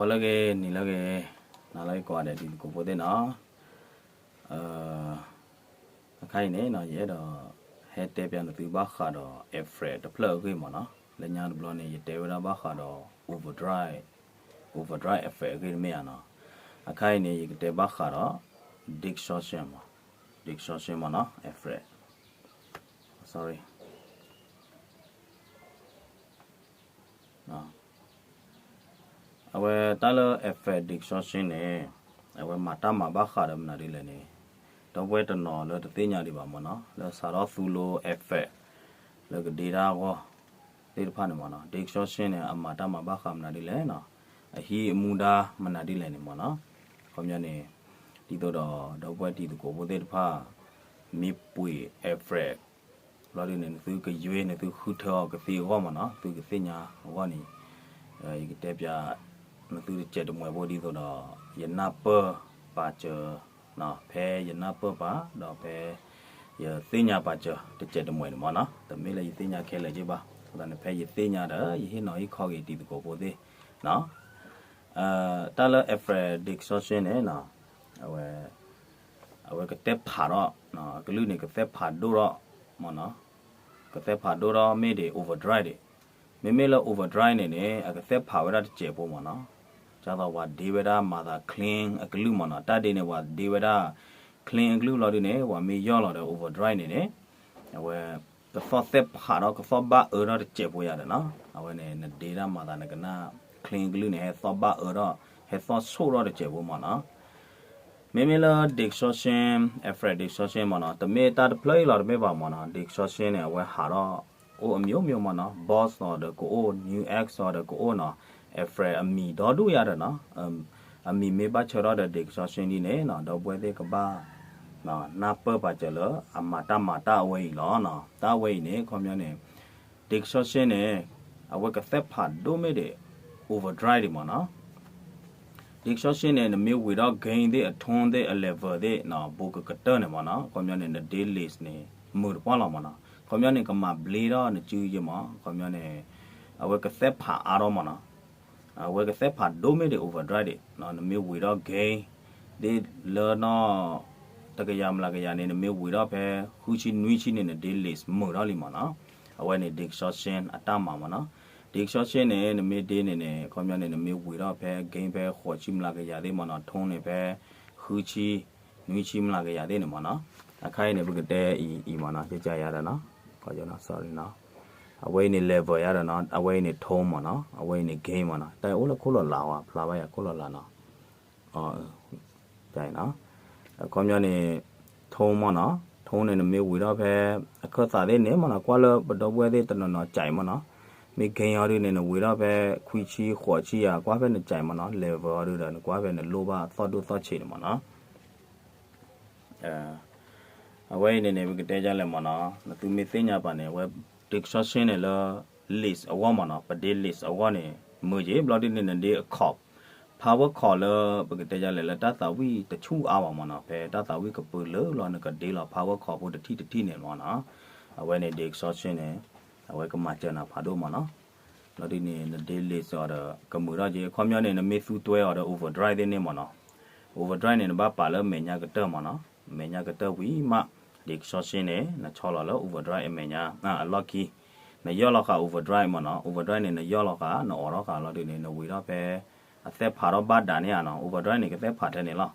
ဂီၤလၢအဂ့ၤ, နံၤလၢအဂ့ၤ, နၤလၢအဂ့ၤကိးဂၤဒဲး တံၤသကိးဖိသ့ၣ်နီၤ. အခါအံၤန့ၣ် ယအဲၣ်ဒိး ဟဲတဲပၠးနသုဘၣ်ဃးဒီး effect တဖျၢၣ်အဂ့ၢ်မ့ၢ်နီၤ. လၢညါတဘျီန့ၣ် ယတဲဝဲဒၣ်ဘၣ်ဃးဒီး overdrive, overdrive effect အဂ့ၢ်တမ့ၢ်ဧါနီၤ. အခါအံၤန့ၣ် ယကတဲဘၣ်ဃးဒီး distortion မ့ၢ်, distortion မ့ၢ်နီၤ, effect, sorry. အဝဲတၢ်လၢ effect distortion န့ၣ် အဝဲမၤတၢ်မၤဘၣ်ဃးဒီးမနုၤဒ်လဲၣ်န့ၣ်, ဒီပုၢ်ဝဲၢ်တနီၤလၢတသ့ၣ်ညါဒံးဘၣ်မ့ၢ်နီၤ, လၢစးထီၣ်သူလၢ effect လၢကဒ့တၢ်အဂီၢ်သ့ၣ်တဖၣ်န့ၣ်မ့ၢ်နီၤ, distortion န့ၣ် အမၤတၢ်မၤဘၣ်ဃးမနုၤဒ်လဲၣ်နီၤ, အဟံးအမူဒါမနုၤဒ်လဲၣ်န့ၣ်မ့ၢ်နီၤ. ခီပညီန့ၣ် ဒ်သိးဒီး ဒီပုၢ်ဝဲၢ်တံၤသကိးဖိသ့ၣ်တဖၣ် မ့ၢ်ပှ့ၤ effect ဘျီဒ်န့ၣ် နသုကယွ့ နသုဃုထၢအီၤကသ့အဂီၢ်မ့ၢ်နီၤ, သုကသ့ၣ်ညါအဂီၢ်န့ၣ် ယကတဲပၠး နသုတစဲးတမှဲၤဖိဒ်သိးဒီး ယနၢ်ပၢၢ်ပာ်စၢၤ, ဖဲယနၢ်ပၢၢ်ပာ် ဒီးဖဲ ယသ့ၣ်ညါပာ်စၢၤတစဲးတမှဲၤန့ၣ်မ့ၢ်နီၤ, တမ့ၢ်လၢယသ့ၣ်ညါခဲလၢာ်က့ဘၣ်, အဃိသတးန့ၣ် ဖဲယသ့ၣ်ညါဒီး ယဟ့ၣ်နီၤဟ့ၣ်ခီက့ၤတံၤသကိးဖိသ့ၣ်နီၤ. တၢ်လၢ effect distortion န့ၣ် အဝဲ အဝဲကသဲၣ်ဖးထီၣ်, အကလုၢ်န့ၣ် ကသဲၣ်ဖးဒိၣ်ထီၣ်မ့ၢ်နီၤ, ကသဲၣ်ဖးဒိၣ်ထီၣ်မ့ၢ်ဒ် overdrive ဒံး, မ့မ့ၢ်လၢ overdrive န့ၣ်န့ၣ် အကသဲၣ်ဖးဝဲဒၣ်တစဲးဖိမ့ၢ်နီၤ, ဒ်သိးပှၤဒ့ဝဲဒၣ်မၤသး clean အကလုၢ်မ့ၢ်နီၤ, တၢ်ဒ့န့ၣ် ပှၤဒ့ဝဲဒၣ် clean အကလုၢ်ဘျီဒ်န့ၣ် ပှၤမ့ၢ်ယီၢ်လီၤဒီး overdrive န့ၣ်န့ၣ် အဝဲ ကသီၣ်သဲၣ်ဖးထီၣ် ကသီၣ်ဘၣ်အၢထီၣ်တစဲးဖိယၤဒီးနီၤ, အဝဲန့ၣ် နဒ့တၢ်မၤသးနကနၣ် clean အကလုၢ်န့ၣ် ဟဲသီၣ်ဘၣ်အၢထီၣ် ဟဲသီၣ်ဆိၣ်ထီၣ်တစဲးဖိမ့ၢ်နီၤ. မ့မ့ၢ်လၢ distortion, effect distortion မ့ၢ်နီၤ, တမ့ၢ်တၢ်တဖျၢၣ်အံၤလီၤ တမ့ၢ်ဘၣ်မ့ၢ်နီၤ, distortion န့ၣ် အဝဲဟးထီၣ်အိၣ်အမျိုးမျိုးမ့ၢ်နီၤ, Boss အီၤဒီးကအိၣ်, Nu-X အီၤဒီးကအိၣ်နီၤ, effect အမံၤဒီဒူၣ်ယၤဒီးနီၤ, အမံၤမ့ၢ်ဘၣ်ဆၢထၢၣ်ဒီး distortion ဒ်န့ၣ်နီၤ, ဒီပုၢ်ဝဲၢ်သ့ၣ်ကဘၣ် နၢ်ပၢၢ်ပာ်စၢၤလၢအမၤတၢ်မၤတၢ်အဝဲအံၤလီၤနီၤ. တၢ်အဝဲအံၤန့ၣ် ခီပညီန့ၣ် distortion န့ၣ် အဝဲကသဲၣ်ဖးဒိၣ်မ့ၢ်ဒံး overdrive ဒံးမ့ၢ်နီၤ. Distortion န့ၣ် နမ့ၢ်ဝံၤဒီး gain သ့ၣ် အ tone သ့ၣ် အ level သ့ၣ်နီၤ ဘူးကကတၢၢ်န့ၣ်မ့ၢ်နီၤ, ခီပညီန့ၣ် နဒ့ list န့ၣ် မုာ်တပှၢ်လီၤမ့ၢ်နီၤ. ခီပညီန့ၣ် ကမၤဘျ့ထီၣ်နစုယ့ၢ်မ့ၢ်, ခီပညီန့ၣ် အဝဲကသဲၣ်ဖးအါထီၣ်မ့ၢ်နီၤ. အဝဲကသဲၣ်ဖးဒိၣ်မ့ၢ်ဒံး overdrive ဒံး, နမ့ၢ်ဝံၤဒီး gain သ့ၣ်လၢနီၢ် တကယၤမျးကယၤန့ၣ် နမ့ၢ်ဝံၤထီၣ်ဖဲ ဃုဆံနွံဆံန့ၣ် နဒ့ list မုာ်ထီၣ်လံမ့ၢ်နီၤ. အဝဲန့ၣ် distortion အတၢ်မၤမ့ၢ်နီၤ. Distortion န့ၣ် နမ့ၢ်ဒ့န့ၣ်န့ၣ် ခီပညီန့ၣ် နမ့ၢ်ဝံၤထီၣ်ဖဲ gain ဖဲဃိးဆံမျးကယၤသ့ၣ်မ့ၢ်နီၤ, tone န့ၣ်ဖဲ ဃုဆံ နွံဆံမျးကယၤသ့ၣ်န့ၣ်မ့ၢ်နီၤ. အခါအံၤန့ၣ် ပကတဲအံၤမ့ၢ်နီၤ, ကကယၤဒီးနီၤ, sorry နီၤ. အဝဲအံၤန့ၣ် level ယၤဒီးနီၤ, အဝဲအံၤန့ၣ် tone မ့ၢ်နီၤ, အဝဲအံၤန့ၣ် gain မ့ၢ်နီၤ. တၢ်အံၤအိၣ်လၢခိၣ်လီၤလးဝဲ ဖျါဘၣ်ယၤခိၣ်လီၤလးနီၤ. ခီပညီန့ၣ် tone မ့ၢ်နီၤ, tone န့ၣ် နမ့ၢ်ဝံၤထီၣ်ဖဲ အခၢၣ်သးသ့ၣ်န့ၣ်မ့ၢ်နီၤ, ကွၢ်လၢပဒီပုၢ်ဝဲၢ်သ့ၣ်တနီၤနီၤ ကြိုက် မ့ၢ်နီၤ. မ့ၢ် gain အီၤဒုန့ၣ် နဝံၤထီၣ်ဖဲ ခွံဆံ ဃိးဆံယၤ ကွၢ်ဖဲနကြိုက် မ့ၢ်နီၤ, level အီၤဒုဒီး နကွၢ်ဖဲနလိၣ်ဘၣ်သီၣ်ဒိၣ်သီၣ်ဆံးန့ၣ်မ့ၢ်နီၤ. အဝဲအံၤန့ၣ်န့ၣ် ပကတဲဒ်လဲၣ်မ့ၢ်နီၤ, နသုမ့ၢ်သ့ၣ်ညါပာ်န့ၣ် အဝဲ distortion န့ၣ်လၢ list အဂီၢ်မ့ၢ်နီၤ, ပဒ့ list အဂီၢ်န့ၣ် မုာ်က့ၤ ဘျီဒုန့ၣ် နဒ့ chord, power chord လၢ ပကတဲဒ်လဲၣ် လၢတၢ်သးဝံၣ်တဆူၣ်အါဘၣ်မ့ၢ်နီၤ, ဖဲတၢ်သးဝံၣ်ကပၢၤလၢလီၤ နကဒ့လီၤ power chord ဖိတထံၣ်တထံၣ်န့ၣ်မ့ၢ်နီၤ. အဝဲန့ၣ် distortion န့ၣ် အဝဲကမၤစၢၤနၤဖးဒိၣ်မ့ၢ်နီၤ. ဘျီဒုန့ၣ် နဒ့ list အီၤဒီး ကမုာ်ထီၣ်က့ၤ, ခီပညီန့ၣ် နမ့ၢ်သူတွဲအီၤဒီး overdrive သ့ၣ်န့ၣ်မ့ၢ်နီၤ. Overdrive န့ၣ် နဘၣ်ပာ်လၢမဲာ်ညါကတၢၢ်မ့ၢ်နီၤ, မဲာ်ညါကတၢၢ်ဝံၤမး distortion န့ၣ် နဆီလီၤလၢ overdrive အမဲာ်ညါ အလီၢ်ခံ, နယီၢ်လီၤဃာ် overdrive မ့ၢ်နီၤ, overdrive န့ၣ် နယီၢ်လီၤဃာ် နအိးထီၣ်ဃာ်လီၤဒုန့ၣ် နဝံၤထီၣ်ဖဲ အသဲၣ်ဖးထီၣ်ဘၣ်ဒၣ်န့ၣ်ဧါနီၤ, overdrive န့ၣ် ကသဲၣ်ဖးထဲန့ၣ်လီၤ.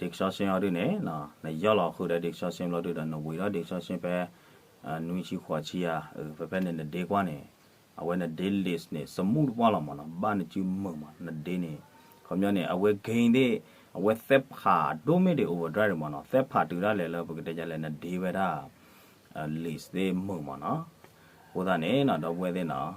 distortion အီၤဒုန့ၣ် နယီၢ်လီၤဃုာ်ဒီး distortion ဘျီဒုဒီး နဝံၤထီၣ် distortion ဖဲ နွံဆံဃိးဆံယၤ, ဖဲဖဲန့ၣ် နဒ့ကွၢ်န့ၣ် အဝဲနဒ့ list န့ၣ် စမူၣ်တပှၢ်လီၤမ့ၢ်နီၤ, ဘၣ်နစုမုာ်မး နဒ့န့ၣ်, ခီပညီန့ၣ် အဝဲ gain သ့ၣ် အဝဲသဲၣ်ဖးဒိၣ်မ့ၢ်ဒံး overdrive မ့ၢ်နီၤ, သဲၣ်ဖးတုၤဒၣ်လဲာ်လၢပကတဲဒ်လဲၣ် နဒ့ဝဲဒၣ် list သ့ၣ်မုာ်မ့ၢ်နီၤ. အဃိသတးန့ၣ်နီၤ ဒီပုၢ်ဝဲၢ်သ့ၣ်နီၤ,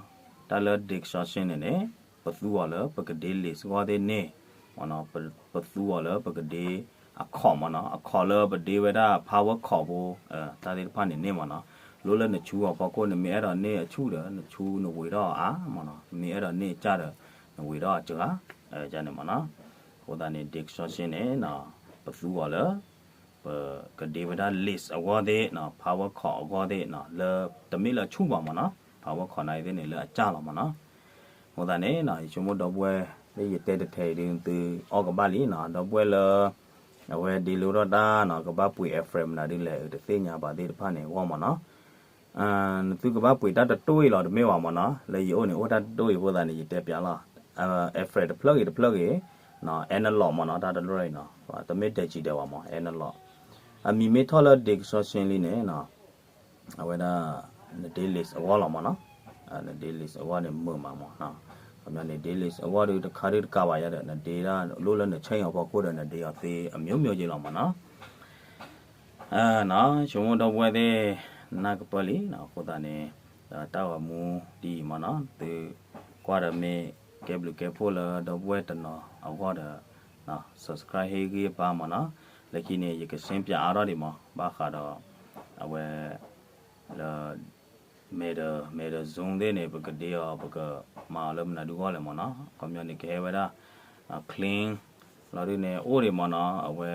တၢ်လၢ distortion န့ၣ်န့ၣ် ပသူအီၤလၢပကဒ့ list ဂီၢ်သ့ၣ်န့ၣ် မ့ၢ်နီၤ, ပသူအီၤလၢပကဒ့ အ chord မ့ၢ်နီၤ, အ chord လၢပဒ့ဝဲဒၣ် power chord ဖိ တၢ်သ့ၣ်တဖၣ်န့ၣ်န့ၣ်မ့ၢ်နီၤ, လိၣ်လၢနဆူအီၤဖီခိၣ် နမ့ၢ်အဲၣ်ဒိးန့ၢ်အဆူၣ်ဒီး နဆူနဝံၤထီၣ်အါမ့ၢ်နီၤ, နမ့ၢ်အဲၣ်ဒိးန့ၢ်အစၢ်ဒီး နဝံၤထီၣ်အစှၤ န့ၣ်မ့ၢ်နီၤ. အဃိသတးန့ၣ် distortion န့ၣ် ပသူအီၤလၢ ပကဒ့ဝဲဒၣ် list အဂီၢ်သ့ၣ်နီၤ, power chord အဂီၢ်သ့ၣ်နီၤ, လၢတမ့ၢ်လၢအဆူၣ်ဘၣ်မ့ၢ်နီၤ, power chord နာ်သ့ၣ်န့ၣ် လၢအစၢ်လီၤမ့ၢ်နီၤ. အဃိသတးန့ၣ်နီၤ ယဆိကမိၣ်ဒီပုၢ်ဝဲၢ် လၢယတဲတထဲအံၤဒုး သုအီၣ်ကဘၣ်လံနီၤ, ဒီပုၢ်ဝဲၢ်လၢ အဝဲဒ့လိထီၣ်တၢ်နီၤ ကဘၣ်ပှ့ၤ effect မနုၤဒ်လဲၣ် တသ့ၣ်ညါဘၣ်သ့ၣ်တဖၣ်န့ၣ် အဂီၢ်မ့ၢ်နီၤ. နသုကဘၣ်ပှ့ၤတၢ်တတိၢ်အံၤလီၤ တမ့ၢ်ဘၣ်မ့ၢ်နီၤ, လၢယအိၣ်န့ၣ် အိၣ်တၢ်တတိၢ်အံၤအဃိသတးန့ၣ် ယတဲပျးလီၤ. effect တဖျၢၣ်ဂ့ၤတဖျၢၣ်ဂ့ၤ analog မ့ၢ်နီၤ, တၢ်တဖျၢၣ်အံၤနီၤ, တမ့ၢ် digital ဘၣ်မ့ၢ် analog. အမံၤမ့ၢ်ထီၣ်လၢ distortion လံန့ၣ်နီၤ အဝဲဒၣ် နဒ့ list အဂီၢ်လီၤမ့ၢ်နီၤ, နဒ့ list အဂီၢ်န့ၣ်မုာ်မးမ့ၢ်နီၤ. ခီပညီန့ၣ် ဒ့ list အဂီၢ်ဒီးတခါဒုးတကးဘၣ်ယါဒီး နဒ့ဒၣ်လိၣ်လၢန chain အဖီခိၣ်ဒီး နဒ့အီၤသ့အမျိုးမျိုးက့လီၤမ့ၢ်နီၤ. ဆိကမိၣ်ဒီပုၢ်ဝဲၢ်သ့ၣ် နၢ်ကပၢၢ်လံနီၤ, အဃိသတးန့ၣ် တၢ်ဂီၤမူဒ်အံၤမ့ၢ်နီၤ, သုကွၢ်ဒီးမ့ၢ်ကဲဘျုးကဲဖှိၣ်လၢဒီပုၢ်ဝဲၢ်တနီၤအဂီၢ်ဒီး subscribe ဟ့ၣ်ဂံၢ်ဘါမ့ၢ်နီၤ. လၢခံန့ၣ် ယက ရှင်းပြ အါထီၣ်ဒံးမ့ၢ် ဘၣ်ဃးဒီး အဝဲ လၢ မဲာ်ဒီး မဲာ်ဒီး zoom သ့ၣ်န့ၣ် ပကဒ့အီၤ ပကမၤအီၤလၢမနုၤဒုးအဂီၢ်လဲၣ်မ့ၢ်နီၤ. ခီပညီန့ၣ် ကဟဲဝဲဒၣ် clean လီၤဒုးန့ၣ် အိၣ်ဒံးမ့ၢ်နီၤ, အဝဲ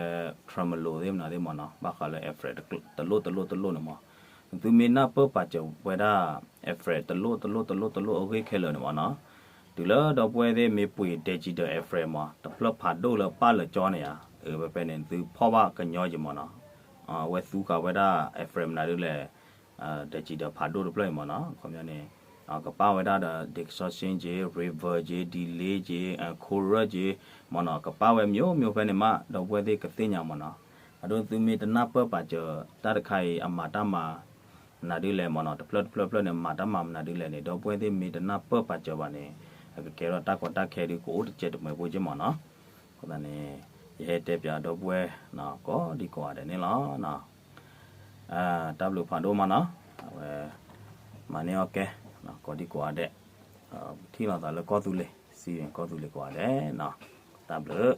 tremolo သ့ၣ်မနုၤသ့ၣ်မ့ၢ်နီၤ, ဘၣ်ဃးလၢ effect တလိၣ်တလိၣ်တလိၣ်န့ၣ်မ့ၢ်. နသုမ့ၢ်နၢ်ပၢၢ်ပာ်စၢၤဝဲဒၣ် effect တလိၣ်တလိၣ်တလိၣ်တလိၣ်အဂ့ၢ်ခဲလၢာ်န့ၣ်မ့ၢ်နီၤ, တုၤလၢဒီပုၢ်ဝဲၢ်သ့ၣ်မ့ၢ်ပှ့ၤ digital effect မ့ၢ် တဖျၢၣ်ဖးဒိၣ်လၢပၢ်လၢကၠီန့ၣ်ဧါ, ဖဲဖဲန့ၣ် နသုဖီၣ်ဘၣ်ကညီက့ၤမ့ၢ်နီၤ. အဝဲသူဃာ်ဝဲဒၣ် effect မနုၤဒ်လဲၣ် digital ဖးဒိၣ်တဖျၢၣ်အံၤမ့ၢ်နီၤ. ခီပညီန့ၣ် ကပာ်ဝဲဒၣ်ဒီး distortion က့ reverb က့ delay က့ chorus က့ မ့ၢ်နီၤ, ကပာ်ဝဲမျိုးမျိုးဖဲန့ၣ်မး ဒီပုၢ်ဝဲၢ်သ့ၣ်ကသ့ၣ်ညါမ့ၢ်နီၤ. အဒိ သုမ့ၢ်တနၢ်ပၢၢ်ပာ်စၢၤ တၢ်တခါအံၤအမၤတၢ်မၤ မနုၤဒ်လဲၣ်မ့ၢ်နီၤ, တဖျၢၣ်တဖျၢၣ်တဖျၢၣ်န့ၣ် မၤတၢ်မၤမနုၤဒ်လဲၣ်န့ၣ် ဒီပုၢ်ဝဲၢ်သ့ၣ်မ့ၢ်တနၢ်ပၢၢ်ပာ်စၢၤဘၣ်န့ၣ် အကကဲထီၣ်တၢ်ကီတၢ်ခဲဒုးကအိၣ်တစဲးတမှဲၤဖိက့မ့ၢ်နီၤ. အဃိသတးန့ၣ် ယဟဲတဲပၠးဒီပုၢ်ဝဲၢ် ကိးဒံကိးဂၤဒဲးန့ၣ်လီၤ. တၢ်ဘျုးဖးဒိၣ်မးနီၤ, အဝဲ မၤန့ၢ်အီၣ်ကဲ ကိးဒံကိးဂၤဒဲး, ထံၣ်လိာ်သးလၢကီၢ်သူလ့ၤ စံးဘၣ်ကီၢ်သူလ့ၤကိးဂၤဒဲးနီၤ, တၢ်ဘျုး